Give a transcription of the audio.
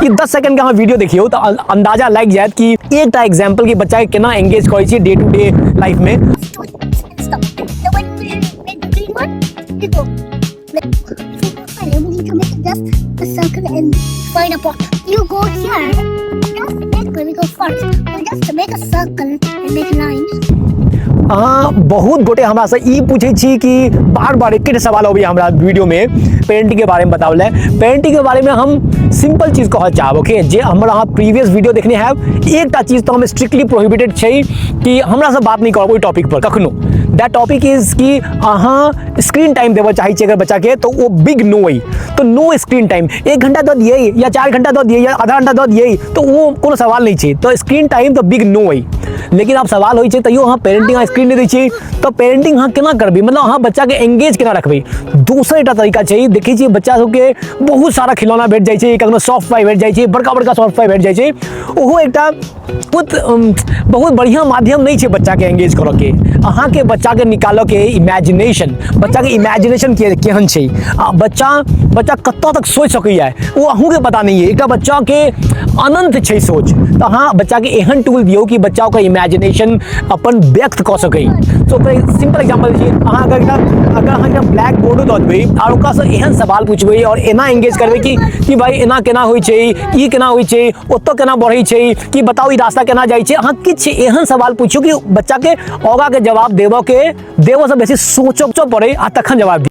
ई 10 second के अहाँ video देखियौ तऽ अंदाजा लागि जायत कि एकटा एग्जाम्पल कि बच्चा के केना एंगेज करै छी डे टू डे लाइफ में। Stop. The one with the green one, you go. We need to make just a circle and find a pot. You go here. Just make where we go first. We just make a circle and make lines. अहाँ बहुत गोटे हमरासँ ई पूछै छी कि बार बार एकेटा सवाल अबैए हमरा वीडियोमे, पेरेंटिंग के बारेमे बताओ लए। पेरेंटिंग के बारेमे हम सिंपल चीज कहऽ चाहब, ओके? जे हमर अहाँ प्रीवियस वीडियो देखने हैब, एकटा चीज तऽ हम स्ट्रिक्टली प्रोहिबिटेड छै कि हमरासँ बात नहि करब ओहि टॉपिक पर कखनो। That topic is कि अहाँ स्क्रीन टाइम देबऽ चाहै छियै अगर बच्चाके, तऽ ओ बिग नो अइ। तऽ नो स्क्रीन टाइम। 1 घंटा दऽ दियै या 4 घंटा दऽ दियै या आधा घंटा दऽ दियै, तऽ ओ कोनो सवाल नहि छै। तऽ स्क्रीन टाइम तऽ बिग नो अइ। लेकिन आब सवाल होइ छै, तैयो अहाँ पेरेंटिंग, अहाँ स्क्रीन नहि दै छियै तऽ पेरेंटिंग अहाँ केना करबै? मतलब अहाँ बच्चाके एंगेज केना रखबै? दोसर एकटा तरीका छै, देखै छियै बच्चा सबके बहुत सारा खिलौना भेट जाइ छै, कखनो सॉफ्ट टॉय भेट जाइ छै, बड़का बड़का सॉफ्ट टॉय भेट जाइ छै। ओहो एकटा बहुत बहुत बढ़िआँ माध्यम नहि छै बच्चाके एंगेज करऽके। अहाँके बच्चाके निकालऽके इमेजिनेशन, बच्चाके इमेजिनेशन के केहन छै आ बच्चा बच्चा कतऽ तक सोचि सकैए, ओ अहूँके पता नहि अइ। एकटा बच्चाके अनन्त छै सोच। तऽ अहाँ बच्चाके एहन टूल दियौ कि बच्चा ओकर इमेजिनेशन अपन व्यक्त कऽ सकै। तो ओकर सिंपल एग्जाम्पल छै, अहाँ अगर एकटा अगर अहाँ एकटा ब्लैक बोर्डो दऽ देबै आओर ओकरासँ एहन सवाल पूछबै आओर एना एंगेज करबै कि भाई एना केना होइ छै, ई केना होइ छै, ओतऽ केना बढ़ै छै, कि बताउ ई रास्ता केना जाइ छै। अहाँ किछु एहन सवाल पूछियौ कि बच्चाके आगाँके जवाब देबऽके देबऽसँ बेसी सोचऽ पड़ै आ तखन जवाब दियौ।